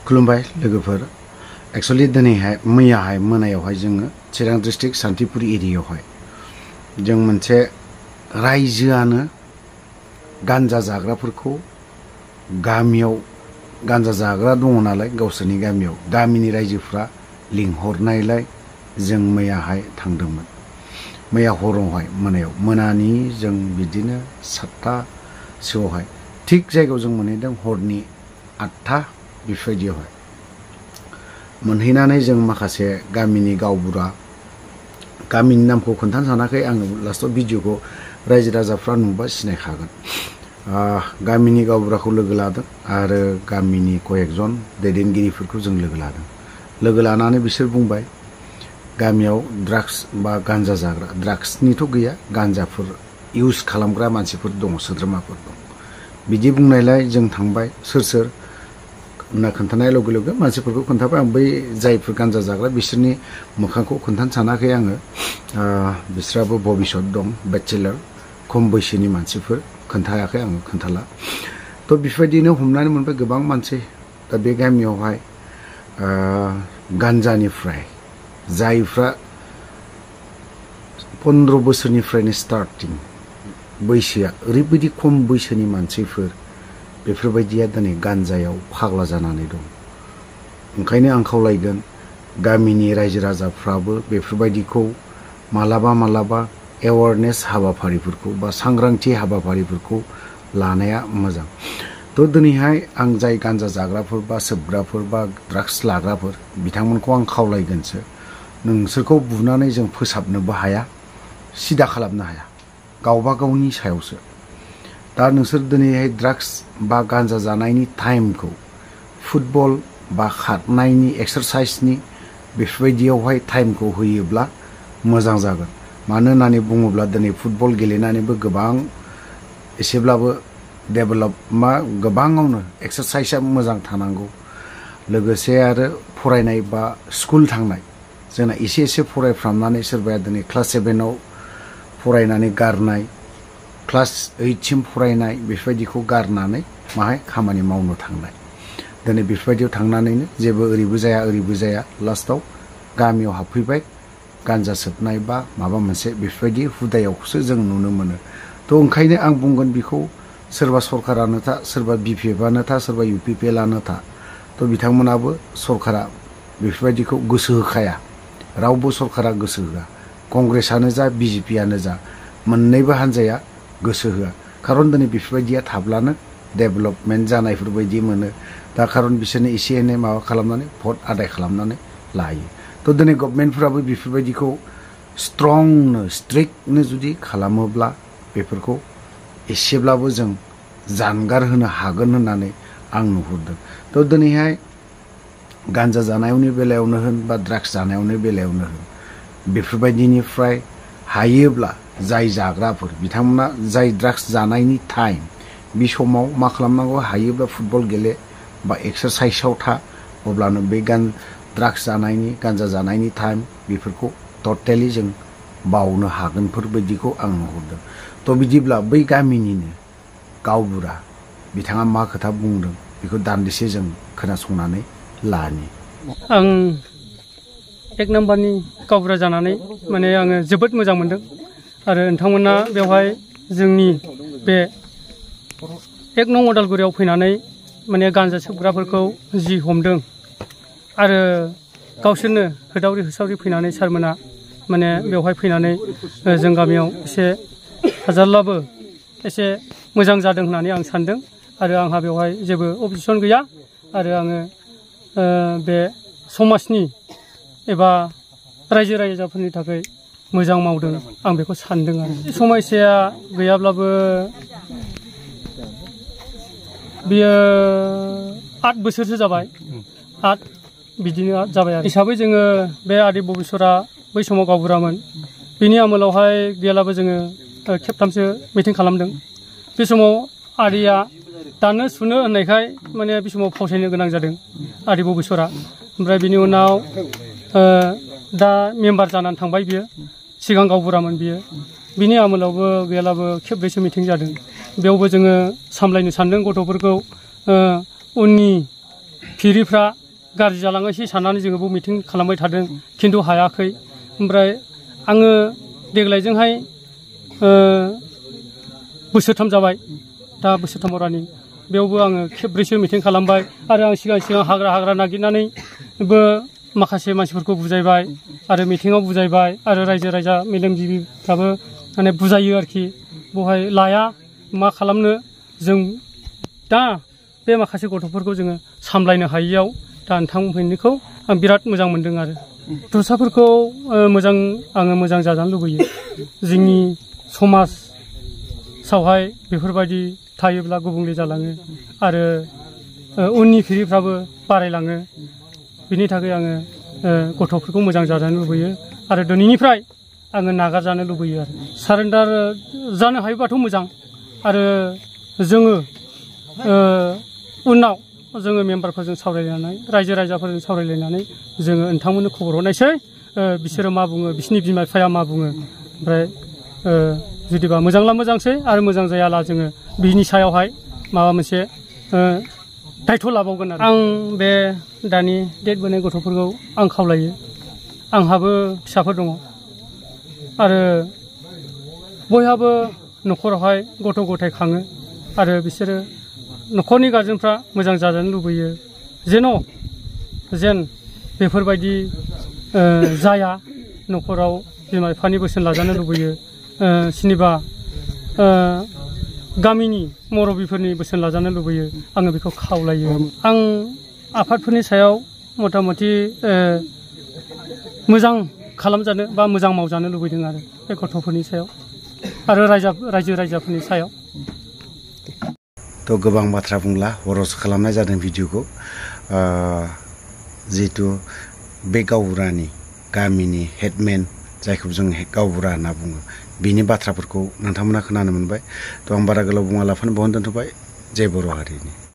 खुलुमबाय लोगोफोर एक्चुअली दिनैहाय मैयाहाय मोनायावहाय जोङो चिरां डिस्ट्रिक्ट सान्तिपुर एरियायावहाय जों मोनसे रायजोआनो गान्जा जाग्राफोरखौ गामियाव गान्जा जाग्रा दङ नालाय गावसोरनि गामियाव गामिनि रायजोफ्रा लिंहरनायलाय जों मैयाहाय थांदोंमोन। मैया हरावहाय मोनानि जों बिदिनो 7टासोआवहाय थिग जायगायाव जों मोनहैदों हरनि 8टा बेफोरबायदियावहाय मोनहैनानै जों माखासे गामिनि गावबुरा गामिनि नामखौ खोन्थानो सानाखै आङो लास्टआव भिडिअखौ रायजो राजाफ्रा नुबा सिनायखागोन। गामिनि गावबुराखौ लोगो लादों आरो गामिनि कयेकजन दैदेनगिरिफोरखौ जों लोगो लानानै बिसोर बुंबाय गामियाव ड्राग्स बा गान्जा जाग्रा ड्राग्सनिथ' गैया गान्जाफोर इउज खालामग्रा मानसिफोर दङ सोद्रोमाफोर दं बिदि बुंनायलाय जों थांबाय सोर होनना खोन्थानाय लोगो लोगो मानसिफोरखौ खोन्थाबाय आं बै जायफोर गान्जा जाग्रा बिसोरनि मोखांखौ खोन्थानो सानाखै आङो बिसोराबो भबिसत दं बेचेलर खम बैसोनि मानसिफोर खोन्थायाखै आङो खोन्थाला थ' बेफोरबायदिनो हमनानै मोनबाय गोबां मानसि दा बे गामियावहाय गान्जानिफ्राय जायफ्रा 15 बोसोरनिफ्रायनो स्टार्टिं बैसोआ ओरैबायदि खम बैसोनि मानसिफोर बेफोरबायदिया दिनै गान्जायाव फाग्ला जानानै दं। ओंखायनो आं खावलायगोन गामिनि रायजो राजाफ्राबो बेफोरबायदिखौ मालाबा एवारनेस हाबाफारिफोरखौ बा सांग्रांथि हाबाफारिफोरखौ लानाया मोजां। थ' दिनैहाय आं जाय गान्जा जाग्राफोर बा सोबग्राफोर बा ड्राग्स लाग्राफोर बिथांमोनखौ आं खावलायगोनसो नोंसोरखौ बुनानै जों फोसाबनोबो हाया सिदा खालामनो हाया गावबा गावनि सायावसो। दा नोंसोर दिनैहाय ड्राग्स बा गान्जा जानायनि टाइमखौ फुटबल बा खारनायनि एक्सारसाइसनि बेफोरबायदियावहाय टाइमखौ होयोब्ला मोजां जागोन। मानो होननानै बुङोब्ला दिनै फुटबल गेलेनानैबो गोबां एसेब्लाबो डेभेलप गोबाङावनो एक्सारसाइसआ मोजां थानांगौ। लोगोसे आरो फरायनाय बा स्कुल थांनाय जोंना एसे फरायफ्रामनानै सोरबाया दिनै क्लास 7आव फरायनानै गारनाय क्लास 8सिम फरायनाय बेफोरबायदिखौ गारनानै माहाय खामानि मावनो थांनाय दिनै बेफोरबायदियाव थांनानैनो जेबो ओरैबो जाया लास्टआव गामियाव हाबफैबाय गान्जा सोबनाय बा माबा मोनसे बेफोरबायदि हुदायावसो जों नुनो मोनो। थ' ओंखायनो आं बुंगोन बेखौ सोरबा सरकारानो था सोरबा BPFआनो था सोरबा UPPLआनो था थ' बिथांमोनाबो सरकारा बेफोरबायदिखौ गोसो होखाया रावबो सरकारा गोसो होआ कंग्रेसआनो जा BJPआनो जा मोननैबो हान्जाया गोसो होआ खारन दिनै बेफोरबायदिया थाब्लानो डेभेलपमेन्ट जानायफोरबायदि मोनो। दा खारन बिसोरनो एसे एनै माबा खालामनानै भट आदाय खालामनानै लायो। थ' दिनै गभर्नमेन्टफोराबो बेफोरबायदिखौ स्ट्रिक्टनो जुदि खालामोब्ला बेफोरखौ एसेब्लाबो जों जानगार होनो हागोन होननानै आं नुहुरदों। थ' दिनैहाय गान्जा जानायनि बेलायावनो होन बा ड्राग्स जानायनि बेलायावनो होन बेफोरबायदिनिफ्राय हायोब्ला जाय जाग्राफोर बिथांमोना जाय ड्राग्स जानायनि टाइम बे समाव मा खालामनांगौ हायोब्ला फुटबल गेले बा एक्सारसाइसआव था अब्लानो बे ड्राग्स जानायनि गान्जा जानायनि टाइम बेफोरखौ टटेलि जों बावनो हागोनफोरबायदिखौ आं नुहुरदों। थ' बिदिब्ला बै गामिनिनो गावबुरा बिथाङा मा खोथा बुंदों बेखौ दान्दिसे जों खोनासंनानै लानि। आं 1 नाम्बारनि गावबुरा जानानै माने आङो जोबोद मोजां मोनदों आरो नोंथांमोना बेवहाय जोंनि बे 1 नं अदालगुरियाव फैनानै माने गान्जा सोबग्राफोरखौ जि हमदों आरो गावसोरनो होदावरि होसावरि फैनानै सारमोना माने बेवहाय फैनानै जों गामियाव एसे हाजारब्लाबो एसे मोजां जादों होननानै आं सानदों आरो आंहा बेवहाय जेबो अबजेक्सन गैया आरो आङो बे समाजनि एबा रायजो राजाफोरनि थाखाय मोजां मावदों आं बेखौ सानदों आरो समस्याया गैयाब्लाबो बियो 8 बोसोरसो जाबाय बिदिनो जाबाय आरो हिसाबै जोङो बे आदै भबिसतआ बै समाव गावबुरामोन बिनि आमोलावहाय गैयाब्लाबो जोङो खेबथामसो मिटिं खालामदों। बे समाव आदैया दानो सुनो होननायखाय माने बे समाव फावसायनो गोनां जादों आदै भबिसतआ। ओमफ्राय बिनि उनाव दा मेम्बार जानानै थांबाय बियो सिगां गावबुरामोन बियो बिनि आमोलावबो गैयाब्लाबो खेबब्रैसो मिटिं जादों। बेयावबो जोङो सामलायनो सानदों गथ'फोरखौ उननि फिरिफ्रा गाज्रि जालाङोसै साननानै जोङो मिटिं खालामबाय थादों खिन्थु हायाखै। ओमफ्राय आङो देग्लायजोंहाय बोसोरथाम जाबाय, दा बोसोरथामाव रानिं। बेयावबो आङो खेबब्रैसो मिटिं खालामबाय आरो आं सिगां हाग्रा नागिरनानैबो माखासे मानसिफोरखौ बुजायबाय आरो मिटिङाव बुजायबाय आरो रायजो राजा मेलेमजिबिफ्राबो माने बुजायो आरोखि। बेवहाय लाया मा खालामनो, जों दा बे माखासे गथ'फोरखौ जोङो सामलायनो हायियाव दा नोंथांमोननिखौ आं बिराद मोजां मोनदों आरो गथ'साफोरखौ आङो मोजां जाजानो लुबैयो। जोंनि समाजावहाय बेफोरबायदि थायोब्ला गुबुंले जालाङो आरो उननि फिरिफ्राबो बारायलाङो। बिनि थाखाय आङो गथ'फोरखौ मोजां जाजानो लुबैयो आरो दिनैनिफ्राय आङो नागारजानो लुबैयो आरो सारेन्डार जानो हायोबाथ' मोजां। आरो जोङो उनाव जोङो मेम्बारफोरजों सावरायलायनानै रायजो राजाफोरजों सावरायलायनानै जोङो नोंथांमोननो खबर हरनायसै बिसोरो मा बुङो, बिसिनि बिमा बिफाया मा बुङो। ओमफ्राय जुदिबा मोजांला मोजांसै आरो मोजां जायाला जोङो बिनि सायावहाय माबा मोनसे दायथ' लाबावगोन आरो। आं बे दानि देरबोनाय गथ'फोरखौ आं खावलायो, आंहाबो फिसाफोर दङ आरो बयहाबो न'खरावहाय गथ' गथाय खाङो आरो बिसोरो न'खरनि गारजेनफ्रा मोजां जाजानो लुबैयो। जेन बेफोरबायदि जाया, न'खराव बिमा बिफानि बोसोन लाजानो लुबैयो। सोरनिबा गामिनि मुरब्बिफोरनि बोसोन लाजानो लुबैयो। आङो बेखौ खावलायो। आं आफादफोरनि सायाव मथा मथि मोजां खालामजानो बा मोजां मावजानो लुबैदों आरो बे गथ'फोरनि सायाव आरो रायजो राजाफोरनि सायाव। थ' गोबां बाथ्रा बुंला, हरस खालामनाय जादों भिडिअखौ। जिहेतु बे गावबुरानि गामिनि हेडमेन, जायखौ जों गावबुरा होनना बुङो, बिनि बाथ्राफोरखौ नोंथांमोना खोनानो मोनबाय। थ' आं बारा गोलाव बुङालाफानो बावनो दोनथ'बाय। जय बर' हारिनि।